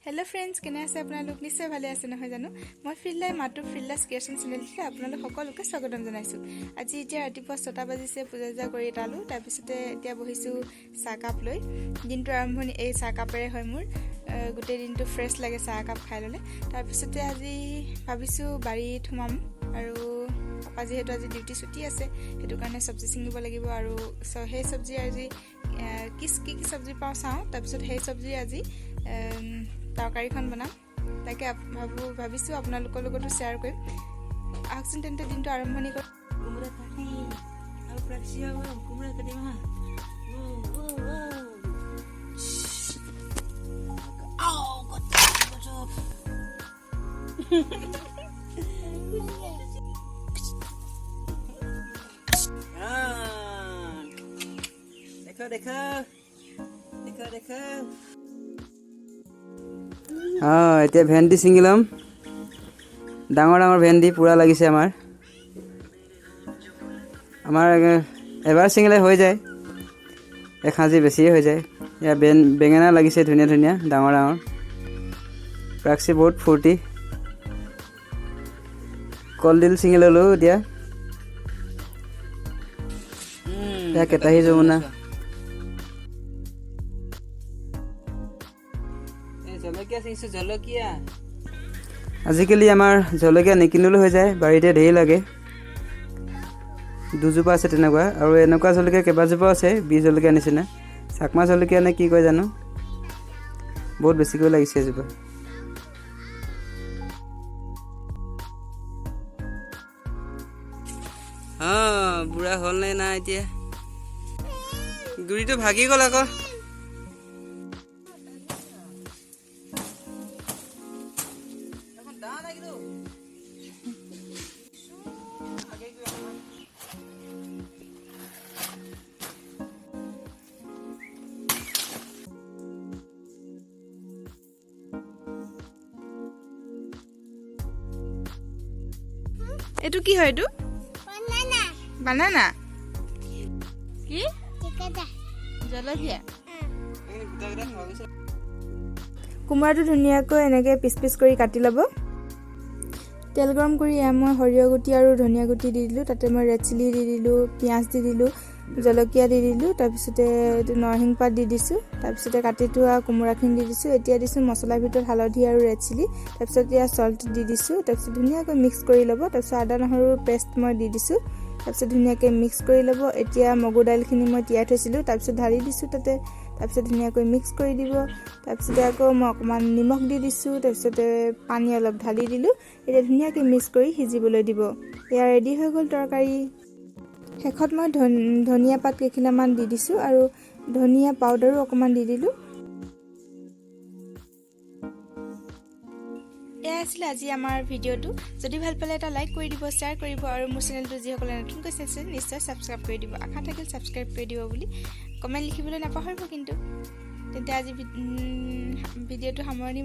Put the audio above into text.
Hello' friends, কেনে আছে আপোনালোক? নিশ্চয় ভালে আছে, নহয় জানো? মই ফিল্ডাই মাতো ফিল্ডাছ ক্ৰিয়েশ্যন চেনেলটোলৈ আপোনালোক সকলোকে স্বাগতম জনাইছোঁ। আজি এতিয়া ৰাতিপুৱা 6টা বাজিছে। পূজা চূজা কৰি এটালোঁ। তাৰপিছতে এতিয়া বহিছোঁ চাহকাপ লৈ। দিনটোৰ আৰম্ভণি এই চাহকাপেৰে হয় মোৰ। গোটেই দিনটো ফ্ৰেছ লাগে চাহ একাপ খাই ল'লে। তাৰপিছতে আজি ভাবিছোঁ বাৰীত সোমাম আৰু পাপা যিহেতু আজি ডিউটি ছুটি আছে, সেইটো কাৰণে চব্জি ছিঙিব লাগিব আৰু সেই চব্জি আজি কি কি কি চব্জি পাওঁ চাওঁ। তাৰপিছত সেই চব্জি আজি তৰকাৰীখন বনাম। তাকে ভাবিছোঁ আপোনালোকৰ লগতো শ্বেয়াৰ কৰিম। আহকচোন তেন্তে, দিনটো আৰম্ভণি কৰোঁ। কোমোৰা কাটিম আৰু প্ৰাক্সি কোমোৰা কাটিম। হা, ও, ও, ও। আও, কত কত। Ah, দেখো দেখো দেখো দেখো। অঁ, এতিয়া ভেন্দি ছিঙি ল'ম। ডাঙৰ ডাঙৰ ভেন্দি পূৰা লাগিছে আমাৰ। আমাৰ এবাৰ ছিঙিলে হৈ যায়, এসাঁজি বেছিয়ে হৈ যায়। ইয়াৰ বেঙেনা লাগিছে ধুনীয়া ধুনীয়া, ডাঙৰ ডাঙৰ। প্ৰাক্সি বহুত ফূৰ্তি। কলডিল ছিঙি ল'লোঁ এতিয়া। এয়া কেটাহী যমুনা। এই জলকীয়া ছিঙিছোঁ, জলকীয়া। আজিকালি আমাৰ জলকীয়া নিকিনিলেও হৈ যায়, বাৰীতে ধেৰ লাগে। দুজোপা আছে তেনেকুৱা আৰু এনেকুৱা জলকীয়া কেইবাজোপাও আছে, বিহ জলকীয়া নিচিনা, চাকমা জলকীয়া নে কি কয় জানো। বহুত বেছিকৈ লাগিছে এজোপা। অঁ, বুঢ়া হ'ল নে নাই? এতিয়া গুড়িটো ভাগি গ'ল আকৌ। এইটো কি হয়? এইটো বানানা কি? জলকীয়া। কোমোৰাটো ধুনীয়াকৈ এনেকৈ পিচ পিচ কৰি কাটি ল'ব। তেল গৰম কৰি এয়া মই সৰিয়হ গুটি আৰু ধনিয়া গুটি দি দিলোঁ। তাতে মই ৰেড চিলি দি দিলোঁ, পিঁয়াজ দি দিলোঁ, জলকীয়া দি দিলোঁ। তাৰপিছতে এইটো নৰসিংহ পাত দি দিছোঁ। তাৰপিছতে কাটি থোৱা কোমোৰাখিনি দি দিছোঁ। এতিয়া দিছোঁ মছলাৰ ভিতৰত হালধি আৰু ৰেড চিলি। তাৰপিছত এতিয়া চল্ট দি দিছোঁ। তাৰপিছত ধুনীয়াকৈ মিক্স কৰি ল'ব। তাৰপিছত আদা নহৰুৰ পেষ্ট মই দি দিছোঁ। তাৰপিছত ধুনীয়াকৈ মিক্স কৰি ল'ব। এতিয়া মগু দাইলখিনি মই তিয়াই থৈছিলোঁ, তাৰপিছত ঢালি দিছোঁ তাতে। তাৰপিছত ধুনীয়াকৈ মিক্স কৰি দিব। তাৰপিছতে আকৌ মই অকণমান নিমখ দি দিছোঁ। তাৰপিছতে পানী অলপ ঢালি দিলোঁ। এতিয়া ধুনীয়াকৈ মিক্স কৰি সিজিবলৈ দিব। এয়া ৰেডি হৈ গ'ল তৰকাৰী। শেষত মই ধনিয়া পাত কেইখিলামান দি দিছোঁ আৰু ধনিয়া পাউডাৰো অকণমান দি দিলোঁ। এয়া আছিলে আজি আমাৰ ভিডিঅ'টো। যদি ভাল পালে এটা লাইক কৰি দিব, শ্বেয়াৰ কৰিব আৰু মোৰ চেনেলটো যিসকলে নতুনকৈ চাইছে, নিশ্চয় ছাবস্ক্ৰাইব কৰি দিব। আশা থাকিল ছাবস্ক্ৰাইব কৰি দিব বুলি। কমেণ্ট লিখিবলৈ নাপাহৰিব কিন্তু। তেন্তে আজি ভিডিঅ'টো সামৰণি।